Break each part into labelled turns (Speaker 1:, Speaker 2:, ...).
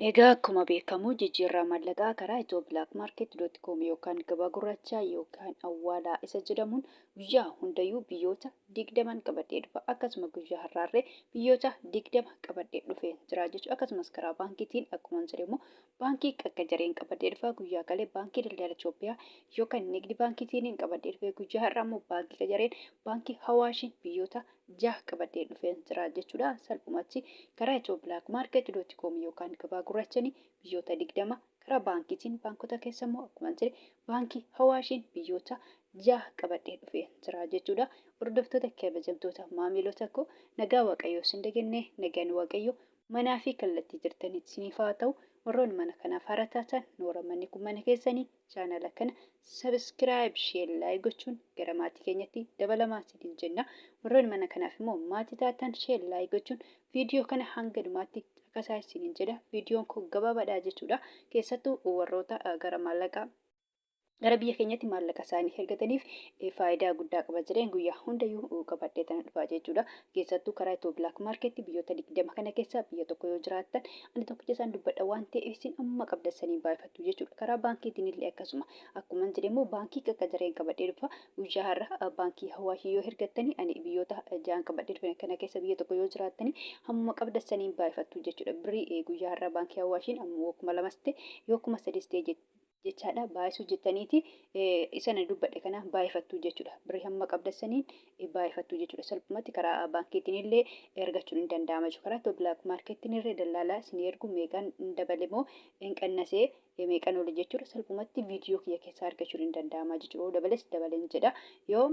Speaker 1: Egaa akkuma beekamu jijjiirraa maallaqaa karaa ethio-blackmarket.com yookaan gabaa gurraachaa yookaan awwaalaa isa jedhamuun guyyaa hundayyuu biyyoota 20n qabadhee dhufa. Akkasuma guyyaa har'aarree biyyoota 20 qabadhee dhufee jira jechuudha. Akkasumas karaa baankiitiin akkuma jedhe immoo baankii qaqqajareen qabadhee dhufa. Guyyaa kalee baankii daldala Itoophiyaa yookaan nigdi baankiitiin qabadhee dhufe. Guyyaa har'aa immoo baankii qajareen baankii Hawaashiin biyyoota 6 qabadhee dhufeen jira jechuudha. Salphumatti karaa ethio-blackmarket.com yookaan gabaa gurraachanii biyyoota 20, karaa baankiitiin baankota keessa immoo akkuma jedhe baankii Hawaashiin biyyoota 6 qabadhee dhufee jira jechuudha. Hordoftoota kabajamtoota maamiloota koo, nagaa Waaqayyoo isin dagannee, nagaan Waaqayyoo manaa fi kallattii jirtanitti isiniif haa ta'u. Warroonni mana kanaaf haaraa taatan, noora manni kun mana keessanii, chaanala kana subscribe, share, like gochuun gara maatii keenyatti dabalamaa isiniin jenna. Warroonni mana kanaaf immoo maatii taatan, share, like gochuun viidiyoo kana hanga dhumaatti caqasaa isiniin jedha. Viidiyoon kun gabaabaadha jechuudha. Keessattuu warroota gara maallaqaa gara biyya keenyatti maallaqa isaanii ergataniif faayidaa guddaa qaba jedheen guyyaa hundayyuu qabadhee tana dhufaa jechuudha. Keessattuu karaa Itiyoo Black Market biyyoota 20 kana keessa biyya tokko yoo jiraattan, ani tokkicha isaan dubbadha waan ta'eef isin amma qabdassanii baay'ifattu jechuudha. Karaa baankiitiin illee akkasuma akkuma jedhe immoo baankii qaqqajareen qabadhee dhufa. Guyyaa har'a baankii Hawaashii yoo ergattanii, ani biyyoota ja'an qabadhee dhufe kana keessa biyya tokko yoo jiraattanii, hammuma qabdassanii baay'ifattu jechuudha. Birrii guyyaa har'a baankii Hawaashiin ammoo 2000s ta'e yoo 3000s ta'e jechaadha, baay'isuu jettaniiti isa na dubbadhe kana baay'ifattu jechuudha. Birrii hamma qabdassaniin baay'ifattu jechuudha. Salphumatti karaa baankiitiin illee ergachuun hin danda'ama jechuudha. Karaa Black Marketiin illee dallaalaa isin ergu meeqaan dabale moo hin qannasee, meeqaan oli jechuudha. Salphumatti viidiyoo kiyya keessaa argachuun hin danda'ama jechuudha. Yoo dabales dabaleen jedha. Yoo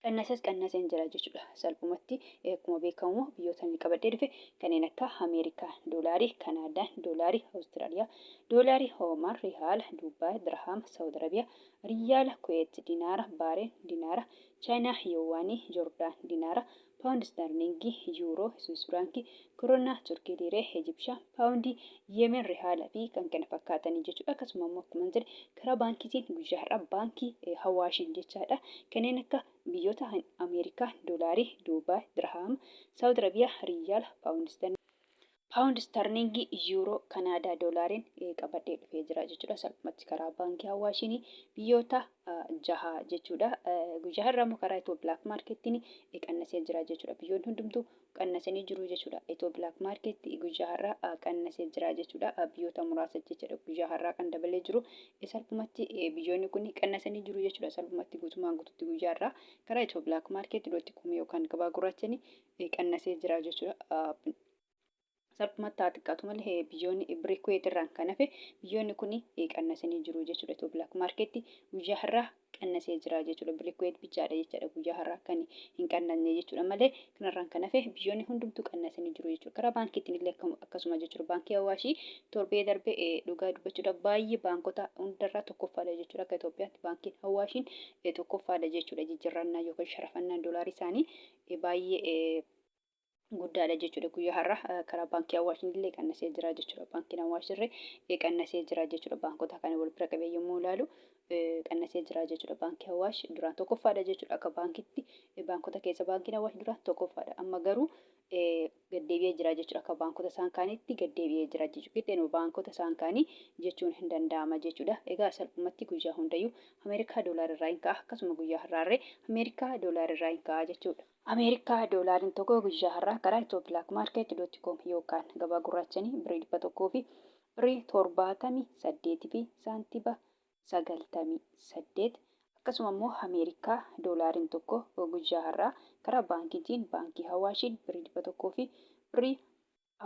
Speaker 1: qannases qannaseen jira jechuudha. Salphumatti akkuma beekamu biyyoota inni qabadhee dhufe kanneen akka Ameerikaa doolaarii, Kanaadaa doolaarii, Awustiraaliyaa doolaarii, Oomaan riyaala, Duubaay dirhaama, Saawud Arabiyaa riyaala, Kuweet dinaara, Baareen dinaara, Chaayinaa yuwaanii, Joordaan dinaara, Paawundi istaarlingii, Yuuroo, Swiss firaankii, Koronaa, Turkii liiree, Ejibshaa paawundii, Yemen rihaala fi kan kana fakkaatanii jechuudha. Akkasuma immoo akkuma jedhe karaa baankiitiin guyyaa har'aa baankii Hawaashiin jechaadha. Kanneen akka biyyoota Ameerikaa doolaarii, Duubaay dirhaama, Saawud Arabiyaa riyaala, Paawundi istaarlingii, Yuuroo, Kanaadaa doolaariin qabadhee dhufee jira jechuudha. Salphumatti karaa baankii Hawaashiin biyyoota jaha jechuudha. Guyyaa har'aa immoo karaa Itiyoo Black Marketiin qannasee jira jechuudha. Biyyoonni hundumtuu qannasanii jiru jechuudha. Itiyoo Black Market guyyaa har'aa qannasee jira jechuudha. Biyyoota muraasa jechuudha. Guyyaa har'aa kan dabalee jiru. Salphumatti biyyoonni kun qannasanii jiru jechuudha. Salphumatti guutumaan guututti guyyaa har'aa karaa Itiyoo Black Market dot com yookaan gabaa gurraachanii qannasee jira jechuudha. Salphumatti haa xiqqaatu malee biyyoonni birrii Kuweet irraan kan hafe biyyoonni kun qannasanii jiru jechuudha. Itiyoo Black Market guyyaa har'aa qannasee jira jechuudha. Birrii Kuweet bichaadha jechuudha guyyaa har'aa kan hin qannasne jechuudha malee kanarraan kan hafe biyyoonni hundumtuu qannasanii jiru jechuudha. Karaa baankiitiin illee akkasuma jechuudha. Baankii Hawaashii torbee darbe dhugaa dubbachuudhaaf baay'ee baankota hundarraa tokkoffaadha jechuudha. Akka Itoophiyaatti baankiin Hawaashiin tokkoffaadha jechuudha. Jijjiirrannaa yookaan sharafannaan doolaarii isaanii baay'ee guddaadha jechuudha. Guyyaa har'a karaa baankii Awwaashin illee qannasee jira jechuudha. Baankiin Awwaash illee qannasee jira jechuudha. Baankota kana wal bira qabee yommuu ilaalu qannasee jira jechuudha. Baankii Awwaash duraan tokkoffaadha jechuudha. Akka baankitti baankota keessa baankiin Awwaash duraan tokkoffaadha. Amma garuu gaddeebi'ee jira jechuudha. Akka baankota isaan kaanitti gaddeebi'ee jira jechuudha. Qixxeenuma baankota isaan kaanii jechuun hin danda'ama jechuudha. Egaa salphumatti guyyaa hundayyuu Ameerikaa doolaar irraa hin ka'a. Akkasuma guyyaa har'aarree Ameerikaa doolaar irraa hin ka'a jechuudha. Ameerikaa doolaariin tokko guyyaa har'aa karaa ethio-blackmarket.com yookaan gabaa gurraachanii birrii 100 fi birrii 78 fi saantiba 98. Akkasuma immoo Ameerikaa doolaariin tokko guyyaa har'aa karaa baankiitiin baankii Hawaashiin birrii 100 fi birrii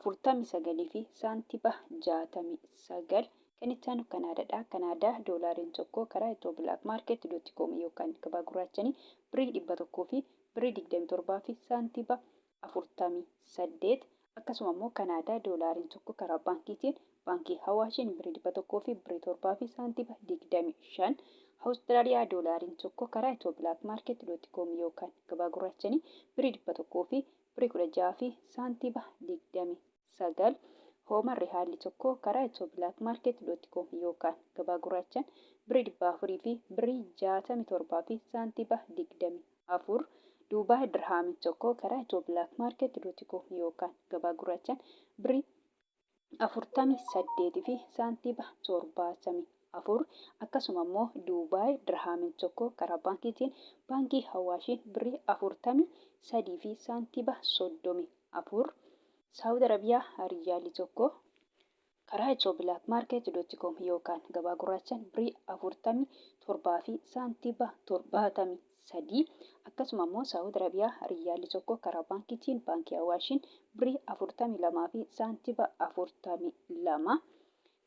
Speaker 1: 49 fi saantiba 69. Kan itti aanu Kanaadaadha. Kanaadaa doolaariin tokko karaa ethio-blackmarket.com yookaan gabaa gurraachanii birrii 100 fi birrii 27 fi saantiba 48. Akkasuma immoo Kanaadaa doolaariin tokko karaa baankiitiin baankii Hawaashiin birrii 100 fi birrii 7 fi saantiba 25. Awustiraaliyaa doolaariin tokko karaa ethio-blackmarket.com yookaan gabaa gurraachanii birrii 100 fi birrii 16 fi saantiba 29. Hooman rihaalli tokko karaa ethio-blackmarket.com yookaan gabaa gurraachaan birrii 400 fi birrii 67 fi saantiba 24. Duubaay dirhaamiin tokko karaa ethio-blackmarket.com yookaan gabaa gurraachaan birrii 48 fi saantiiba 74. Akkasuma immoo Duubaay dirhaamiin tokko karaa baankiitiin baankii Hawaashiin birrii 43 fi saantiiba 34. Saawud Arabiyaa riyyaalli tokko karaa ethioblakmarket.com yookaan gabaa gurraachaan birrii 47 fi saantiiba 73. Akkasuma immoo Saawud Arabiyaa riyyaalli tokko karaa baankiitiin baankii Awaashiin birrii 42 fi saantiiba 42.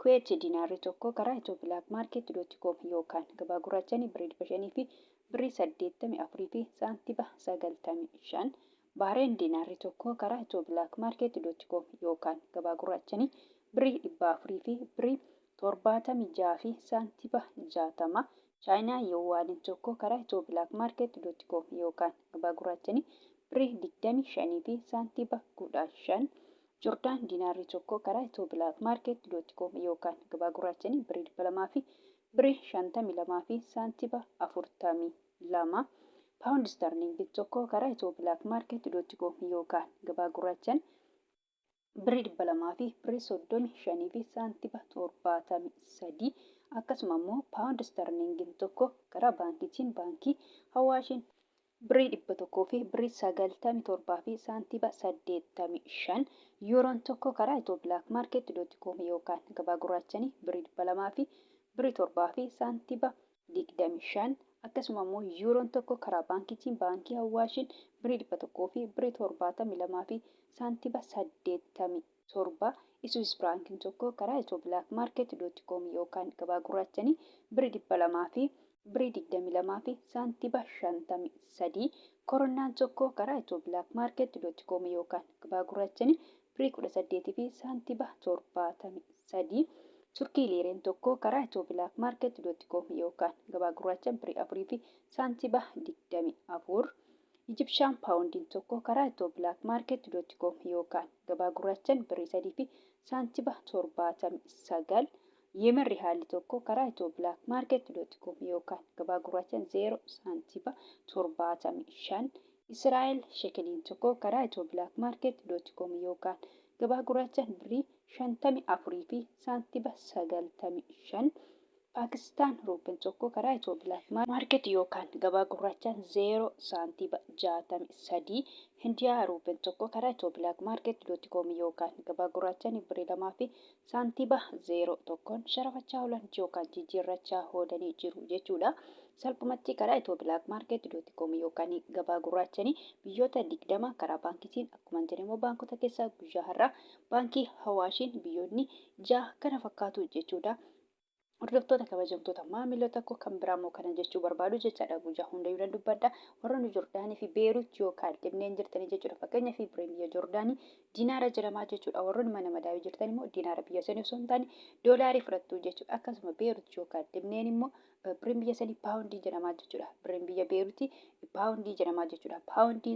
Speaker 1: Kuweet dinaarri tokko karaa ethioblakmarket.com yookaan gabaa gurraachaan birrii 500 fi birrii 84 fi saantiiba 95. Bahreen dinaarri tokko karaa ethioblakmarket.com yookaan gabaa gurraachanii birrii 400 fi birrii 76 fi saantiiba 60. Chaayinaa yuwaaniin tokko karaa ethioblakmarket.com yookaan gabaa gurraachanii birrii 25 fi saantiiba 15. Jordaan dinaarri tokko karaa ethioblakmarket.com yookaan gabaa gurraachanii birrii 200 fi birrii 52 fi saantiiba 42. Paawundi sterlingii tokko karaa ethioblakmarket.com yookaan gabaa gurraachaan birrii 200 fi birrii 35 fi saantiiba 73. Akkasuma immoo paawundi sterlingiin tokko karaa baankiitiin baankii Hawaashiin birrii 100 fi birrii 97 fi saantiiba 85. Yuuroon tokko karaa ethioblakmarket.com yookaan gabaa gurraachanii birrii 200 fi birrii 7 fi saantiiba 25. Akkasuma immoo yuuroon tokko karaa baankiitiin baankii Hawaashiin birrii 100 fi birrii 72 fi saantiiba 87. Swiss firaankiin tokko karaa ethioblakmarket.com yookaan gabaa gurraachanii birrii 200 fi birrii 22 fi saantiiba 53. Koronaan tokko karaa ethioblakmarket.com yookaan gabaa gurraachanii birrii 18 fi saantiiba 73. Turkii liireen tokko karaa ethioblakmarket.com yookaan gabaa gurraachaan birrii 4 fi saantiiba 24. Ijipshaan paawundiin tokko karaa ethioblakmarket.com yookaan gabaa gurraachaan birrii 3 fi saantiiba 79. Yemen rihaalli tokko karaa ethioblakmarket.com yookaan gabaa gurraachaan 0 saantiiba 75. Israa'el shekeliin tokko karaa ethioblakmarket.com yookaan gabaa gurraachaan birrii 54 fi saantiiba 95. Paakistaan ruupiin tokko karaa ethioblakmarket yookaan gabaa gurraachaan 0 saantiiba 63. Hindiyaa ruupiin tokko karaa ethioblakmarket.com yookaan gabaa gurraachaan birrii 2 fi saantiiba 01 sharafachaa oolan yookaan jijjiirrachaa oolanii jiru jechuudha. Salphumatti karaa ethioblakmarket.com yookaan gabaa gurraachanii biyyoota 20 karaa baankiitiin, akkuma jedhamu immoo baankota keessaa guyyaa har'aa baankii Hawaashiin biyyoonni 6 kana fakkaatu jechuudha. Hordoftoota, kabajamtoota maamiloota koo, kan biraa immoo kana jechuu barbaadu jechaadha. Guyyaa hundayyuu nan dubbadha. Warroonni Jordaanii fi Beerut yookaan Libneen jirtanii jechuudha. Fakkeenyaaf, birriin biyya Jordaanii dinaara jedhamaa jechuudha. Warroonni mana madaawii jirtan immoo dinaara biyya sanii osoo hin taane doolaarii fudhattu jechuudha. Akkasuma Beerut yookaan Libneen immoo birriin biyya sanii paawundii jedhamaa jechuudha. Birriin biyya Beeruti paawundii jedhamaa jechuudha. Paawundii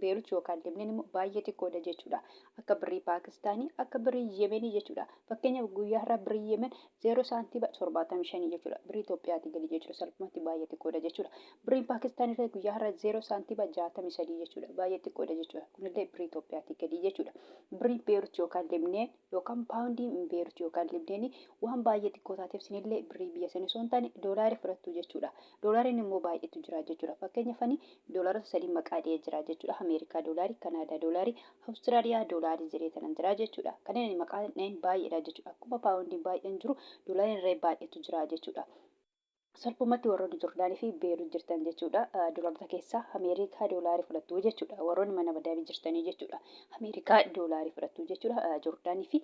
Speaker 1: Beerut yookaan Libneen immoo baay'ee xiqqoodha jechuudha. Akka birrii Paakistaanii, akka birrii Yemenii jechuudha. Fakkeenyaaf, guyyaa har'aa birrii Yemen 0 saantiiba 75 jechuudha. Birrii Itoophiyaatii gadi jechuudha. Salphumatti baay'ee xiqqoodha jechuudha. Birriin Paakistaan irra guyyaa har'aa 0 saantiiba 63 jechuudha. Baay'ee xiqqoodha jechuudha. Kunillee birrii Itoophiyaatii gadi jechuudha. Birriin Beerut yookaan Libneen yookaan paawundiin Beerut yookaan Libneen waan baay'ee xiqqoo taateef isinillee birrii biyya sanii osoo hin taane doolaarii fudhattu jechuudha. Doolaariin immoo baay'eetu jira jechuudha. Fakkeenyaaf, ani doolaarota sadii maqaa dhiyee jira jechuudha. Ameerikaa doolaarii, Kanaadaa doolaarii, Awustiraaliyaa doolaarii jedhee tanan jira jechuudha. Kanneen ani maqaa dhaheen baay'eedha jechuudha. Akkuma paawundiin baay'een jiru, doolaariin irra baay'eetu jira jechuudha. Salphumatti warroonni Jordaanii fi Beerut jirtan jechuudha. Doolaarota keessaa Ameerikaa doolaarii fudhattu jechuudha. Warroonni mana madaamii jirtanii jechuudha. Ameerikaa doolaarii fudhattu jechuudha. Jordaanii fi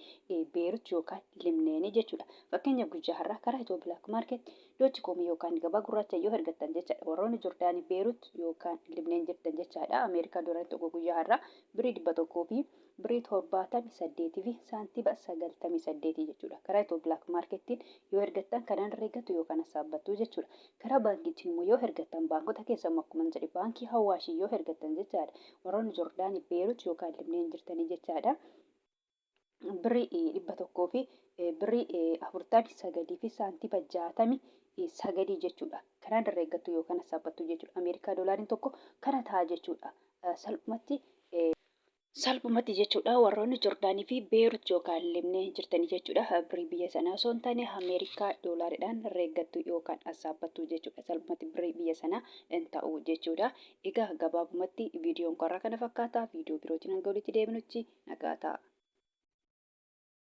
Speaker 1: Beerut yookaan Libneenii jechuudha. Fakkeenyaaf, guyyaa har'aa karaa Itiyoo Black Market dot com yookaan gabaa gurraacha yoo ergattan jechaadha. Warroonni Jordaanii, Beerut yookaan Libneen jirtan jechaadha. Ameerikaa doolaarii tokko guyyaa har'aa birrii 100 fi birrii 78 fi saantiiba 98 jechuudha. Karaa Itiyoo Black Markettiin yoo ergattan kanaan herreeggattu yookaan hassaabbattu jechuudha. Karaa baankiitiin immoo yoo ergattan, baankota keessa immoo akkuma jedhe baankii Hawaashii yoo ergattan jechaadha. Warroonni Jordaanii, Beerut yookaan Libneen jirtanii jechaadha. Birrii 100 fi birrii 49 fi saantiiba 69 jechuudha. Kanaan herreeggattu yookaan hassaabbattu jechuudha. Ameerikaa doolaariin tokko kana ta'a jechuudha. Salphumatti Salphumatti jechuudha warroonni Jordaanii fi Beerut yookaan Libnee jirtanii jechuudha birrii biyya sanaa osoo hin taane Ameerikaa doolaariidhaan herreeggattu yookaan assaabbattu jechuudha. Salphumatti birrii biyya sanaa hin ta'u jechuudha. Egaa gabaabumatti viidiyoon karaa kana fakkaata. Viidiyoo birootiin hanga walitti deebinutti nagaa ta'a.